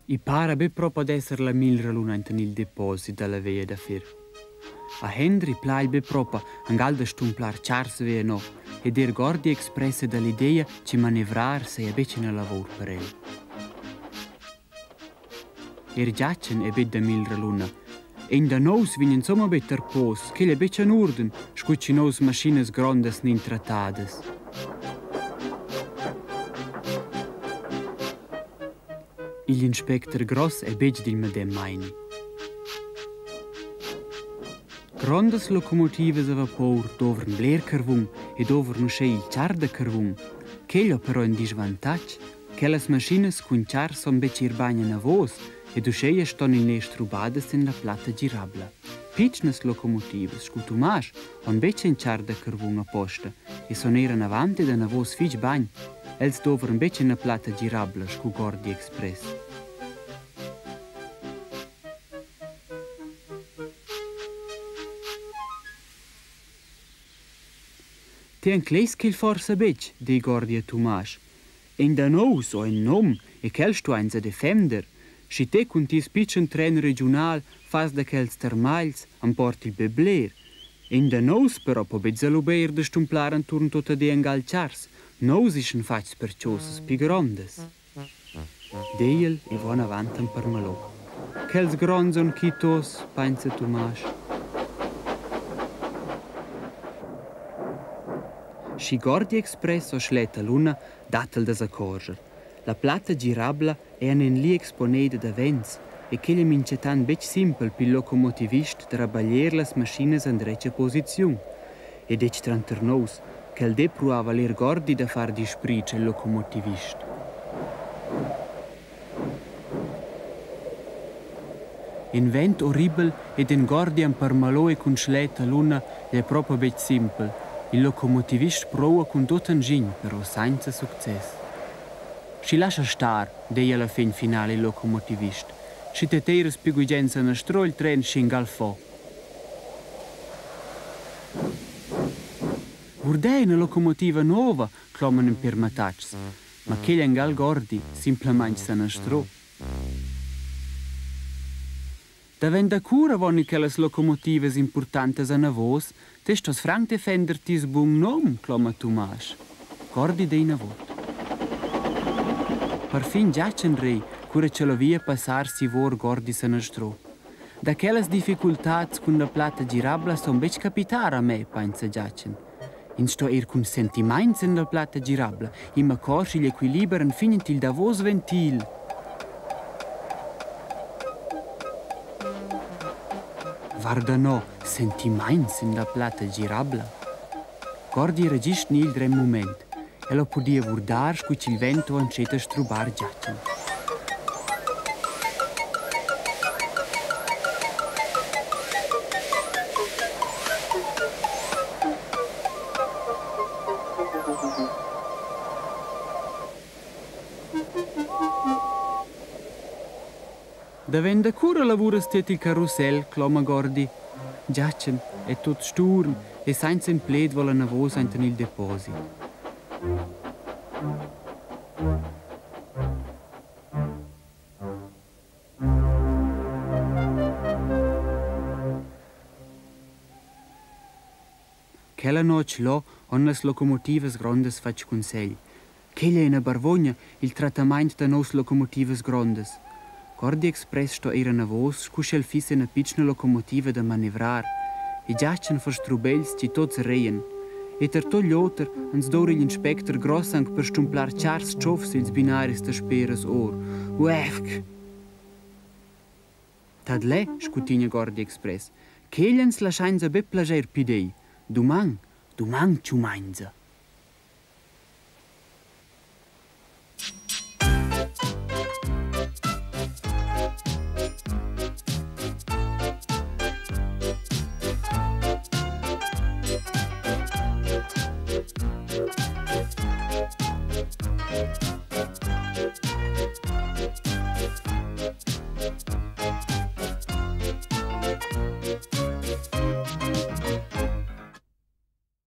I para be propa d'esser la miglra luna enten il deposit dalla veia da fier. A Hendri plai be propa angal da stumplar chars via no ed er Gordi expressa dall'idea che manevrar saja betg ina lavur per el. Er Giachen è bet da miglra luna. En da nous vegn insomma bet tar pos, ch'el è betg en urden, scu chi nous maschinas grondas nin trattadas. Igl inspecter gross è betg dil medem meini. Grondas locomotivas a vapor dovran bler carvun e dovran uschè il char da carvun. Quel ha però in disvantatg, quellas maschinas cun char son betg ir bagn enavos ed uscheia ston il nest rubadas en la platta girabla. Pitschnas locomotivas scu Tumasch han betg in char da carvun aposta e son er anavant ed anavos fitg bagn. Els dovran betg ina platta girabla scu Gordi Express. Ti encleis quel forsa betg, di Gordi a Tumasch. In da nous o in nom e quel stuainsa defender. Schi te cun ties pitschen tren regiunal fas da quels termagls, am porti be bler. In da nous però po betg salubeir da stumplar anturn tot ad engal chars. Nous ischan fatgs per chosas pi grondas. Deiel e von avant en permalò. Quels gronds on quitos, pensa Tumasch. Schi Gordi Express o schletta luna, dat el da s'accorger. La platta girabla è an en li exponeda davents e quel è minchatant betg simpel pil locomotivist da rabaglier las maschinas an dretga posiziun. E detg tranter nous, quel de pruava l'er Gordi da far disprietsch al locomotivist. In vent orribel ed in Gordi empermalò e cun schletta luna è propa betg simpel. Il locomotivist proua cun tut engign, però sainza success. Schi lascha star, dei alla fin finala il locomotivist. Schi te teiras pü gugent sanastro il tren sc'ingal fo. Vurdè ina locomotiva nova, cloman ün pêr mattatschs. Ma quel engal Gordi, simplamaing sanastro. Davent da cura von quellas locomotivas importantas anavos, te stos franc defender tis bun nom, cloma Tumasch. Gordi dei navot. Perfin Giachen rei, cura che la via passar si vor Gordi sanastro. Da quellas difficultads cun la platta girabla ston betg capitar a me, pensa Giachen. Ins sto ir cun sentimaints en la platta girabla, i m'accorsch igl equiliber enfin ent il davos ventil. Varda no, sentimaints en la platta girabla. Gordi era gist ni il dretg mument. El ha pudia vurdar scu ch'il vent ho antschet a strubar Giachen. Davent da cura lavuras ti il carussel, cloma Gordi. Giachen è tut sturn e sainza in pled vol anavos enten il deposit. Quella notg là han las locomotivas grondas fatg cunsegl. Quella è ina barvogna, il trattamaint da noss locomotivas grondas. Gordi Express sto ir enavos scu sch'el fiss ina pitschna locomotiva da manevrar. E giachen fa strubegls chi tots reien. E tar tot l'oter ans doura igl inspector gross anc per stumplar chars tschofs ils binaris da speras or. Uefk! Tadlè, scutigna Gordi Express, quegl ans laschainsa be plaschair pidei. Duman, duman tschumainsa.